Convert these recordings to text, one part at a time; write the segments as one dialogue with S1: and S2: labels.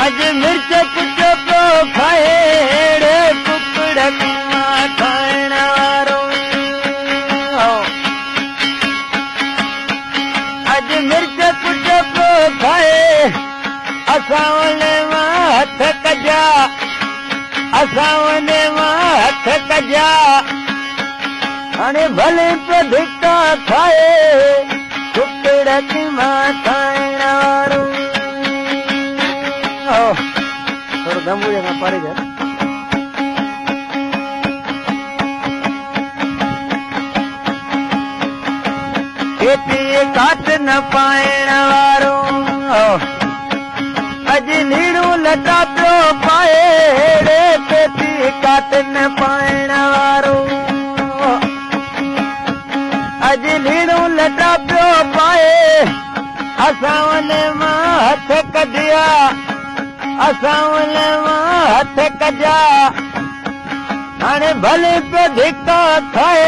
S1: اڄ مرچ ڪٽيو پيو کائي ڙي ڪڪڙ قيما کائڻ وارو. اڄ مرچ ڪٽيو پيو کائي، اسان ان مان هٿ ڪڍيا، اسان ان مان هٿ ڪڍيا. هاڻي ڀلي پيو ڌڪا کائي، ڪڪڙ قيما کائڻ وارو. ٿورو دم هجي کان پري ٿي. کيتي ڪاٽ نه پائڻ وارو. اڄ ليڙون لٽا پيو پائي ڙي پيتي ڪاٽ نه پائڻ وارو. اڄ ليڙون لٽا پيو پائي، اسان ان مان هٿ ڪڍيا، اسان ان مان هٿ ڪڍيا. هاڻي ڀلي پيو ڌڪا کائي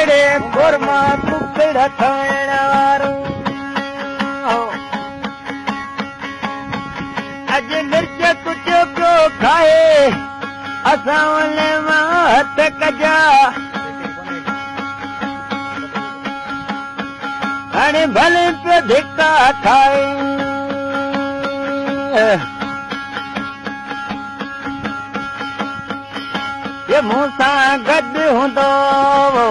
S1: ڙي قورما ڪڪڙ کائڻ وارو. اڄ مرچ ڪٽيو پيو کائي، اسان ان مان هٿ ڪڍيا. هاڻي ڀلي پيو ڌڪا کائي. هي مون سان گڏ هوندو هو،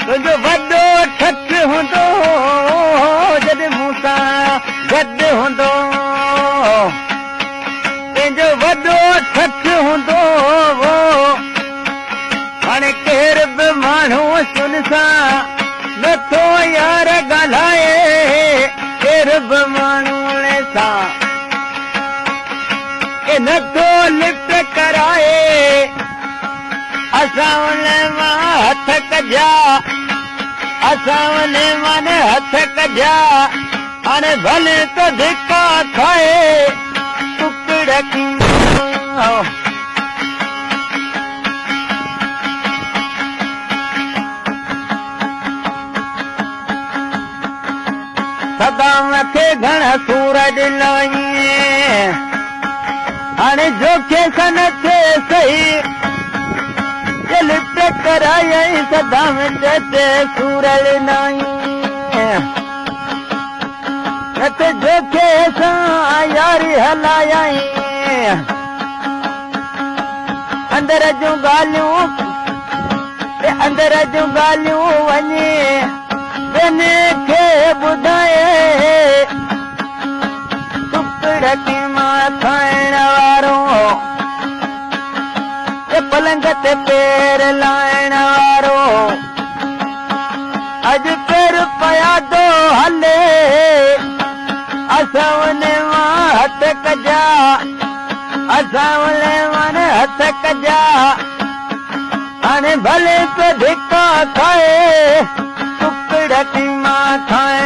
S1: تنهنجو وڏو ٺٺ هوندو هو، جڏهن مون سان گڏ هوندو هو، تنهنجو وڏو ٺٺ هوندو هو. هاڻي ڪير به ماڻهو سنسان نٿو يار ڳالهائي، ڪير به ماڻهو سان نٿو لفٽ ڪرائي. اسان ان مان هٿ ڪڍيا، اسان ان مان هٿ ڪڍيا. هاڻي ڀلي ته ڌڪا کائي، ڪڪڙ. سدام کي گهڻا سور ڏنائين، هاڻي جوکي سان نه ٿئي صحيح. لفٽ ڪرايائين سدام چئي سور ڏنائين، نه ته جوکي سان ياري هلايائين. اندر جون ڳالهيون، اندر جون ڳالهيون وڃي ٻين کي ٻڌائي، ڪڪڙ قيما کائڻ وارو، پلنگ تي پير لائڻ وارو. اڄ پير پيا ٿو هلي، اسان ان مان هٿ ڪڍيا، اسان ان مان هٿ ڪڍيا. هاڻي ڀلي پيو ڌڪا کائي، ڪڪڙ قيما کائڻ.